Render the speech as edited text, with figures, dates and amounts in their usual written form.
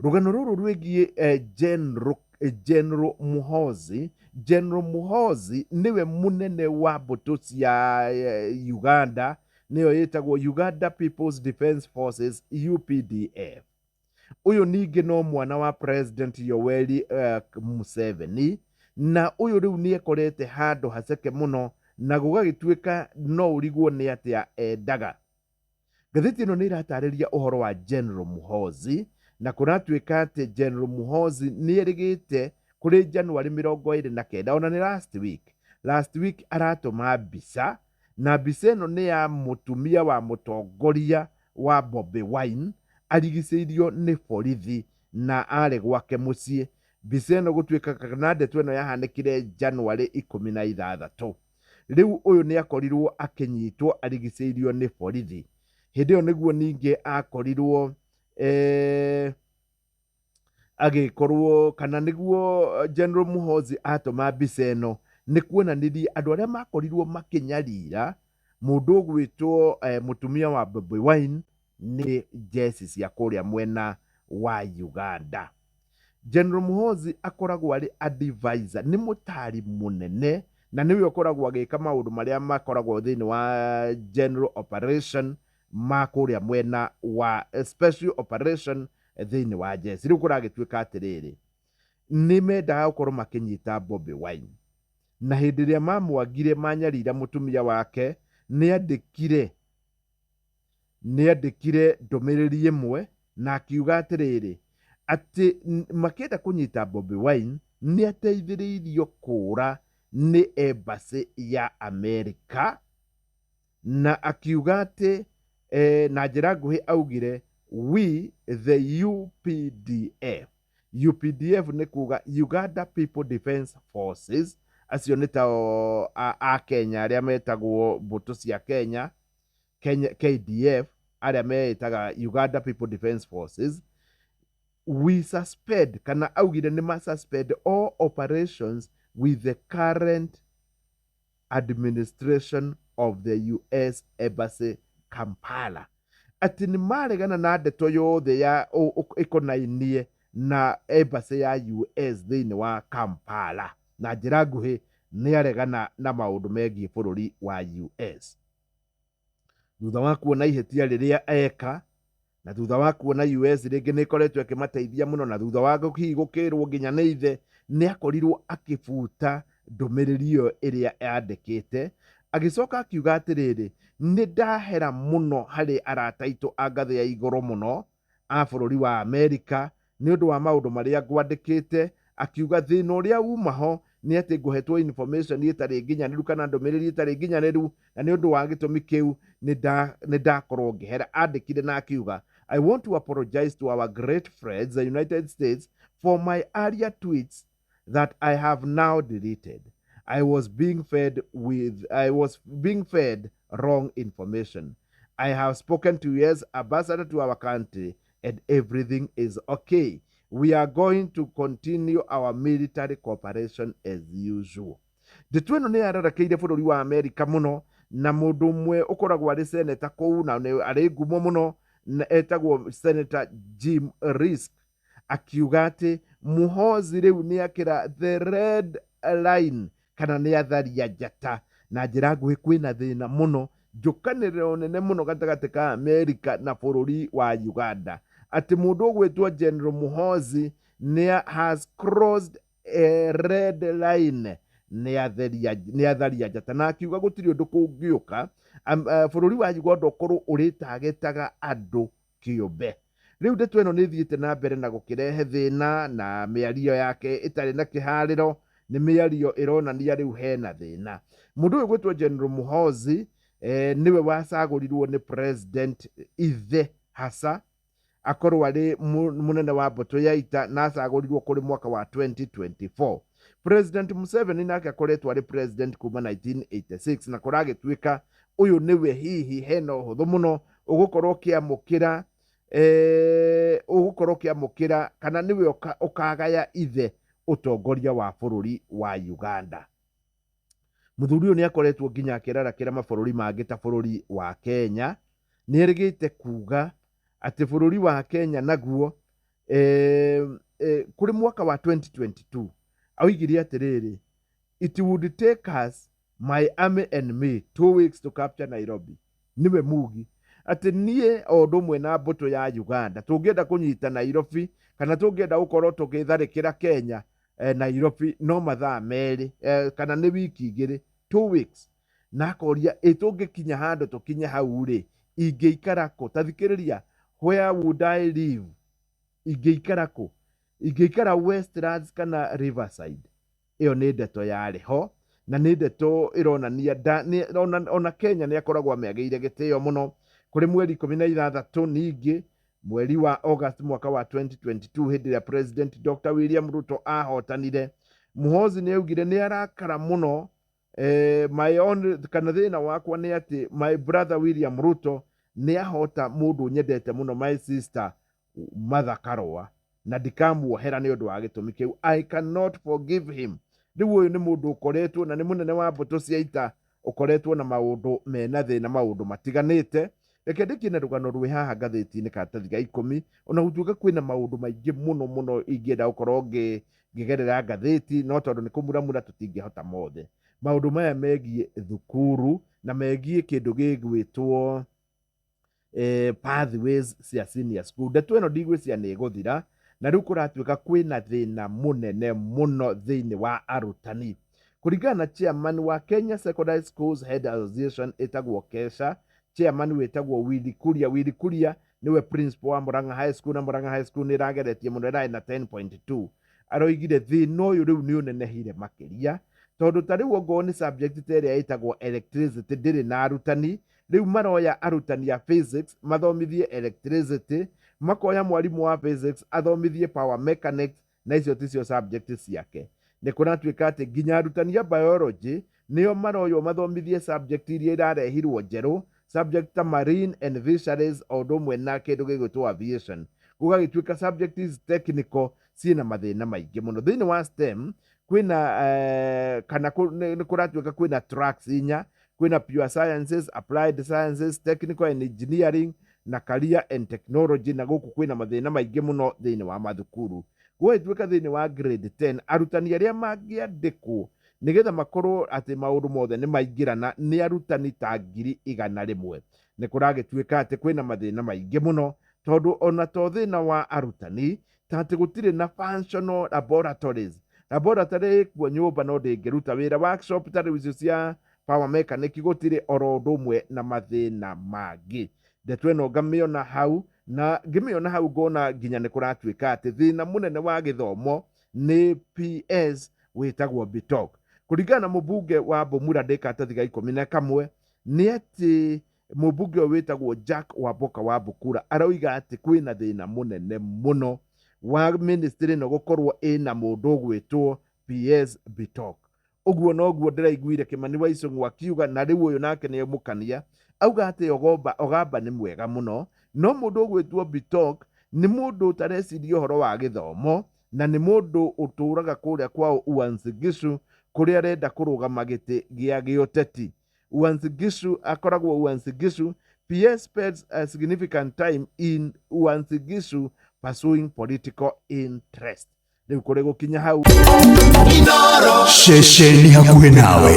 Rũgano rũrũ rwĩgiĩ General Muhoozi. General Muhoozi nĩwe mũnene wa mbũtũ cia Uganda, nĩyo ĩtagwo Uganda People's Defence Forces, UPDF. Ũyũ ningĩ no mwana wa President Yoweri Museveni, na ũyũ rĩu nĩ ekorete handũ haceke mũno na gũgagĩtuĩka no ũrigwo nĩ atĩa endaga. Ngathĩti ĩno nĩ ĩratarĩria ũhoro wa General Muhoozi, na kũratuĩka atĩ General Muhoozi nĩ erĩgĩte kũrĩ January 29, ona nĩ last week. Last week aratũma mbica, na mbica ĩno nĩ ya mũtumia wa mũtongoria wa Bobi Wine arigicĩirio nĩ borithi na arĩ gwake mũciĩ. Mbica ĩno gũtuĩka kana ndeto ĩno yahanĩkire January 16. Rĩu ũyũ nĩ akorirwo akĩnyitwo arigicĩirio nĩ borithi. Hĩndĩ ĩyo nĩguo ningĩ akorirwo agĩkorwo kana nĩguo General Muhoozi atũma mbica ĩno, nĩ kuonanirie andũ arĩa makorirwo makĩnyarira mũndũ ũgwĩtwo mũtumia wa Bobi Wine nĩ njeci cia kũrĩa mwena wa Uganda. General Muhoozi akoragwo arĩ advisor, nĩ mũtari mũnene na nĩwe ũkoragwo agĩka maũndũ marĩa makoragwo thĩinĩ wa general operation ma kũrĩa mwena wa special operation thĩinĩ wa njeci. Rĩu kũragĩtuĩka atĩrĩrĩ, nĩ mendaga gũkorwo makĩnyita Bobi Wine, na hĩndĩ ĩrĩa mamwagire manyarira mũtumia wake, nĩandĩkire ndũmĩrĩri ĩmwe na akiuga atĩrĩrĩ, atĩ makĩenda kũnyita Bobi Wine nĩateithĩrĩirio kũra nĩ embassy ya Amerika, na akiuga atĩ na njĩra nguhĩ augire we the UPDF. UPDF nĩ kuga Uganda People Defence Forces, acio nĩ tao a Kenya arĩa metagwo mbũtũ cia Kenya, Kenya, KDF, arĩa meĩtaga Uganda People Defence Forces. We suspend, kana augire nĩ ma suspend all operations with the current administration of the US Embassy Kampala, atĩ nĩ maregana na ndeto yothe ya ĩkonainie na embassy ya US thĩinĩ wa Kampala. Na njĩra nguhĩ nĩ aregana na maũndũ megiĩ bũrũri wa US thutha wa kuona ihĩtia rĩrĩa eka, na thutha wa kuona US rĩngĩ nĩ ĩkoretwo ĩkĩmateithia mũno, na thutha wa hihi gũkĩrwo nginya nĩ ithe, nĩ akorirwo akĩbuta ndũmĩrĩri ĩyo ĩrĩa yandĩkĩte. Agĩcoka akiuga atĩrĩrĩ, nĩ ndahera mũno harĩ arata aitũ a ngathĩ ya igũrũ mũno a bũrũri wa Amerika nĩ ũndũ wa maũndũ marĩa ngwandĩkĩte. Akiuga thĩna ũrĩa uma ho nĩ atĩ ngũhetwo information ĩtarĩ nginyanĩru kana ndũmĩrĩri ĩtarĩ nginyanĩru, na nĩ ũndũ wa gĩtũmi kĩu nĩ ndakorwo ngĩhera. Andĩkire na akiuga, "I want to apologize to our great friends, the United States, for my earlier tweets that I have now deleted. I was being fed wrong information. I have spoken to US ambassador to our country and everything is okay. We are going to continue our military cooperation as usual." Ndeto ĩno nĩ yararakĩire bũrũri wa Amerika mũno, na mũndũ ũmwe ũkoragwo arĩ seneta kũu na nĩ arĩ ngumo mũno na etagwo Senator Jim Risch akiuga atĩ Muhoozi rĩu nĩ akĩra the red line kana nĩ atharia njata. Na njĩra nguhĩ kwĩna thĩna mũno, njũkanĩrĩro nene mũno gatagatĩ ka Amerika na bũrũri wa Uganda, atĩ mũndũ ũgwĩtwo General Muhoozi nĩ has crossed a red line, nĩ atharia njata, na akiuga gũtirĩ ũndũ kũngĩũka bũrũri wa Uganda ũkorwo ũrĩtagetaga andũ kĩũmbe. Rĩu ndeto ĩno nĩ ĩthiĩte na mbere na gũkĩrehe thĩna, na mĩario yake ĩtarĩ na kĩharĩro nĩ mĩario ĩronania rĩu hena thĩna. Mũndũ ũyũ gwĩtwo General Muhoozi nĩwe wacagũrirwo nĩ president ithe hasa akorwo arĩ mũnene wa mbũtũ ya ita, na acagũrirwo kũrĩ mwaka wa 2024. President Museveni nake akoretwo arĩ president kuma 1986, na kũragĩtuĩka ũyũ nĩwe hihi hena ũhũthũ mũno ũgũkorwo ũkĩamũkĩra kana nĩwe ũkagaya ithe ũtongoria wa bũrũri wa Uganda. Mũthuri ũyũ nĩ akoretwo nginya akĩrarakĩra mabũrũri mangĩ ta bũrũri wa Kenya. Nĩ erĩgĩte kuga atĩ bũrũri wa Kenya naguo Kũrĩ mwaka wa 2022 oigire atĩrĩrĩ, "It would take us, my army and me, 2 weeks to capture Nairobi." Nĩwe mugi atĩ niĩ o ũndũ ũmwe na mbũtũ ya Uganda tũngĩenda kũnyita Nairobi kana tũngĩenda gũkorwo tũgĩtharĩkĩra Kenya, Nairobi no mathaa 2, kana nĩ wiki 2, 2 weeks. Na akoria, ĩ tũngĩkinya handũ tũkinye hau rĩ, ingĩikara kũ? Ta thikĩrĩria, where would I live? Ingĩikara kũ? Ingĩikara Westlands kana Riverside? Ĩyo nĩ ndeto yarĩ ho na nĩ ndeto ĩronania ona Kenya nĩ akoragwo amĩagĩire gĩtĩo mũno. Kũrĩ mweri 16 ningĩ mweri wa August mwaka wa 2022, hĩndĩ ĩrĩa President Dr. William Ruto ahotanire, Muhoozi nĩ augire nĩ arakara mũno. My own, kana thĩna wakwa nĩ atĩ my brother William Ruto nĩ ahota mũndũ nyendete mũno, my sister Martha Karũa, na ndikamuohera nĩ ũndũ wa gĩtũmi kĩu. I cannot forgive him. Rĩu ũyũ nĩ mũndũ ũkoretwo na nĩ mũnene wa mbũtũ cia ita ũkoretwo na maũndũ mena thĩna, maũndũ matiganĩte. Reke ndĩkie na rũgano rwĩ haha ngathĩti-inĩ karatathi ga 10. Ona gũtuĩka kwĩna maũndũ maingĩ mũno mũno ingĩenda gũkorwo ngĩgerera ngathĩti, no tondũ nĩ kũmuramura tũtingĩhota mothe. Maũndũ maya megiĩ thukuru na megiĩ kĩndũ gĩgwĩtwo pathways cia senior school. Ndeto ĩno ndigwĩciria nĩ ĩgũthira, na rĩu kũratuĩka kwĩna thĩna mũnene mũno thĩinĩ wa arutani. Kũringana na chairman wa Kenya Secondary Schools Head Association ĩtagwo KESHA, chairman wĩtagwo Willy Kuria. Willy Kuria nĩwe principal wa Murang'a High School, na Murang'a High School nĩ ĩrageretie mũno, ĩrarĩ na 10.2. Aroigire thĩna ũyũ rĩu nĩ ũnenehire makĩria, tondũ ta rĩu ongorwo nĩ subject ta ĩrĩa ĩtagwo electricity ndĩrĩ na arutani. Rĩu maroya arutani a physics mathomithie electricity, makoya mwarimũ wa physics athomithie power mechanics, na icio ticio subject ciake. Nĩ kũratuĩka atĩ nginya arutani a biology nĩo maroywo mathomithie subject iria irarehirwo njerũ, subject ta marine and fisheries o ũndũ ũmwe na kĩndũ gĩgwĩtwo aviation. Gũgagĩtuĩka subject is technical ciĩna mathĩna maingĩ mũno. Thĩinĩ wa STEM kwĩna kana nĩ kũratuĩka kwĩna tracks inya: kwĩna pure sciences, applied sciences, technical and engineering na career and technology. Na gũkũ kwĩna mathĩna maingĩ mũno thĩinĩ wa mathukuru. Gũgagĩtuĩka thĩinĩ wa grade 10 arutani arĩa mangĩandĩkwo nĩgetha makorwo atĩ maũndũ mothe nĩ maingĩrana nĩ arutani ta 100,000. Nĩ kũragĩtuĩka atĩ kwĩna mathĩna maingĩ mũno, tondũ ona to thĩna wa arutani, ta atĩ gũtirĩ na functional laboratories. Laboratory ĩkuo nyũmba no ndĩngĩruta wĩra. Workshop ta rĩu icio cia power mechanic gũtirĩ, oro ũndũ ũmwe na mathĩna mangĩ. Ndeto ĩno ngamĩona hau, na ngĩmĩona hau ngona nginya nĩ kũratuĩka atĩ thĩna mũnene wa gĩthomo nĩ PS wĩtagwo Bitok. Kũringana na mũmbunge wa Bumula ndĩ karatathi ga 11, nĩ atĩ mũmbunge ũyũ wĩtagwo Jack Wamboka wa Bukura aroiga atĩ kwĩna thĩna mũnene mũno wa ministry ĩno gũkorwo ĩna mũndũ ũgwĩtwo PS Bitok. Ũguo noguo ndĩraiguire Kĩmani wa Icũng'wa akiuga, na rĩu ũyũ nake nĩ mũkania auga atĩ Ogamba nĩ mwega mũno, no mũndũ ũgwĩtwo Bitok nĩ mũndũ ũtareciria ũhoro wa gĩthomo, na nĩ mũndũ ũtũraga kũrĩa kwao Uasin Gishu kũrĩa arenda kũrũgama gĩtĩ gĩa gĩũteti. Uasin Gishu, akoragwo Uasin Gishu. PS spends a significant time in Uasin Gishu pursuing political interest. Rĩu kũrĩ gũkinya hau. Ceceni hakuhĩ nawe.